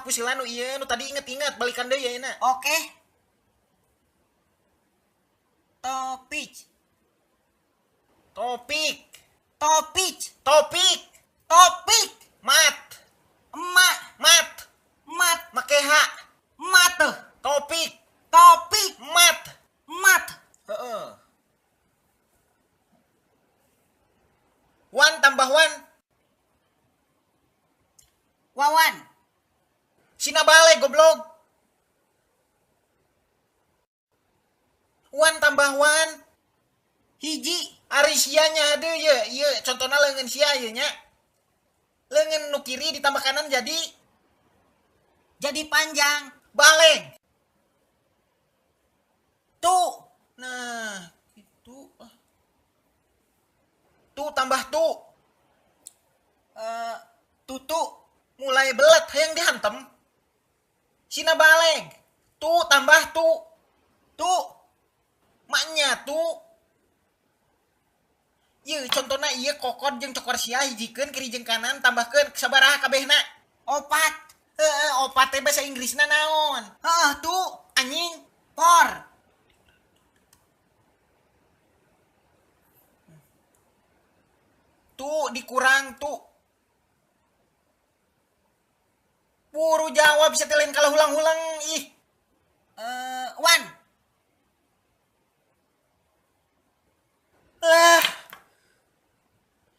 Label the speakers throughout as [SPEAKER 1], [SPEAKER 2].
[SPEAKER 1] Hapus heula nu ieu nu tadi inget-inget balikan deui ayeuna.
[SPEAKER 2] Oke. Topik.
[SPEAKER 1] Topik.
[SPEAKER 2] Topik.
[SPEAKER 1] Topik.
[SPEAKER 2] Topik.
[SPEAKER 1] Mat.
[SPEAKER 2] Emak.
[SPEAKER 1] Mat.
[SPEAKER 2] Mat.
[SPEAKER 1] Make H.
[SPEAKER 2] Mat.
[SPEAKER 1] Topik.
[SPEAKER 2] Topik.
[SPEAKER 1] Mat.
[SPEAKER 2] Mat.
[SPEAKER 1] Heeh. Wan tambah wan.
[SPEAKER 2] Wawan.
[SPEAKER 1] Sina balik goblok. Wan tambah wan.
[SPEAKER 2] Hiji.
[SPEAKER 1] Ari sia nya deui ye, ieu contohna leungeun sia ieu nya. Leungeun nu kiri ditambah kanan
[SPEAKER 2] jadi panjang.
[SPEAKER 1] Baleg.
[SPEAKER 2] Tu.
[SPEAKER 1] Nah, itu. Tu tambah tu.
[SPEAKER 2] Tutu.
[SPEAKER 1] Mulai belet hayang dihantem. Sina baleg. Tu tambah tu.
[SPEAKER 2] Tu.
[SPEAKER 1] Maknya tu. Ieu contohna ieu kokod jeung cokor sia hijikeun kiri jeung kanan tambahkeun sabaraha kabehna?
[SPEAKER 2] Opat.
[SPEAKER 1] Heeh, opat teh bahasa Inggrisna naon?
[SPEAKER 2] Heeh, tu.
[SPEAKER 1] Anjing.
[SPEAKER 2] Por.
[SPEAKER 1] Tu dikurang tu. Buru jawab bisa lain kalau hulang-hulang ih.
[SPEAKER 2] Wan.
[SPEAKER 1] Lah.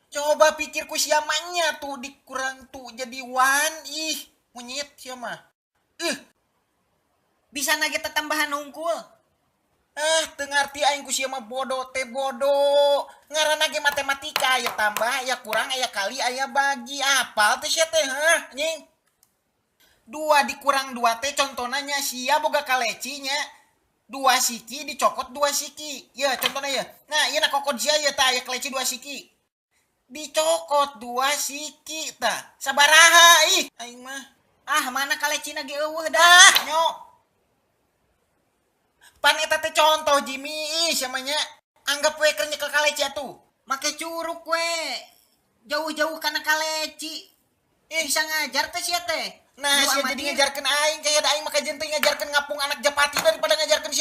[SPEAKER 1] Coba pikir ku siamanya tuh dikurang tuh jadi wan ih monyet sia mah. Ih.
[SPEAKER 2] Bisa nage tambahan unggul.
[SPEAKER 1] Ah, teu ngarti aing ku sia mah bodoh teh bodoh. Ngaranna ge matematika aya tambah, aya kurang, aya kali, aya bagi. Apal teh sia teh, hah, anjing. 2 dikurang 2 teh contohna nya sia boga kaleci nya. 2 siki dicokot 2 siki. Ya contohna ya. Nah, ieu na kokot sia ya tah aya kaleci 2 siki. Dicokot 2 siki tah. Sabaraha ih aing mah.
[SPEAKER 2] Ah, mana kalecina ge eueuh dah.
[SPEAKER 1] Nyo. Pan eta teh contoh Jimmy ih sia mah nya. Anggap we keur nyekel kaleci atuh.
[SPEAKER 2] Make curug we. Jauh-jauh kana kaleci. Bisa ngajar teh sia teh.
[SPEAKER 1] Nah, sia jadi ngajarkeun aing kayak aing mah kajeun teh ngajarkeun ngapung anak japati daripada ngajarkeun sia.